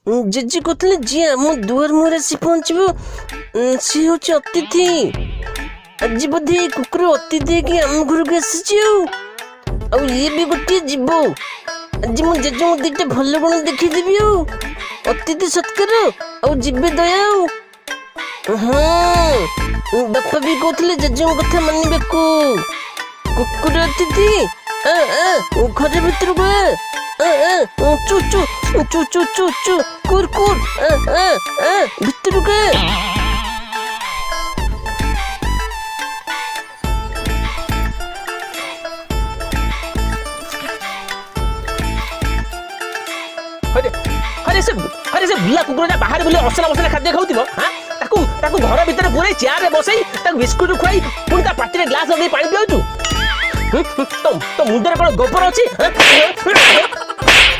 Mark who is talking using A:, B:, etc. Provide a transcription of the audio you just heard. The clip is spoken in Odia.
A: ଜେଜେ କହୁଥିଲେ ଯିଏ ଆମ ଦୁଆର ମୁହଁରେ ଆସି ପହଞ୍ଚିବ ସିଏ ହେଉଛି ଅତିଥି। ଆଜି ବୋଧେ ଏଇ କୁକୁର ଅତିଥି ହେଇକି ଆମ ଘରକୁ ଆସିଛି। ଆଉ ଇଏ ବି ଗୋଟିଏ ଜୀବ। ଆଜି ମୁଁ ଜେଜେଙ୍କୁ ଦିଟା ଭଲ ଗୁଣ ଦେଖେଇଦେବି, ଆଉ ଅତିଥି ସତ୍କାର ଆଉ ଜୀବେ ଦୟା। ଆଉ ହଁ, ବାପା ବି କହୁଥିଲେ ଜେଜେଙ୍କ କଥା ମାନିବାକୁ। କୁକୁର ଅତିଥି, ଆ ଆ ଘର ଭିତରକୁ ଆ। ଆ ଆ ଚୁ ଚୁ ଚୁ ଚୁ ଚୁ ଚୁ, କୁର କୁର, ଆ ଆ ଆ ଭିତରକୁ ଆ।
B: ହରେ ହରେ, ସେ ହରେ ସେ ବୁଲା କୁକୁରଟା ବାହାରେ ବୁଲି ଅସନା ମସନା ଖାଦ୍ୟ ଖାଉଥିବ। ହଁ, ତାକୁ ଘର ଭିତରେ ପୁରେଇ ଚେୟାରରେ ବସେଇ ତାକୁ ବିସ୍କୁଟ ଖୁଆଇ ପୁଣି ତା ପାଟିରେ ଗ୍ଲାସ ଲଗେଇ ପାଣି ପିଆଉଛୁ। ତୋ ମୁଣ୍ଡରେ କଣ ଗୋବର ଅଛି?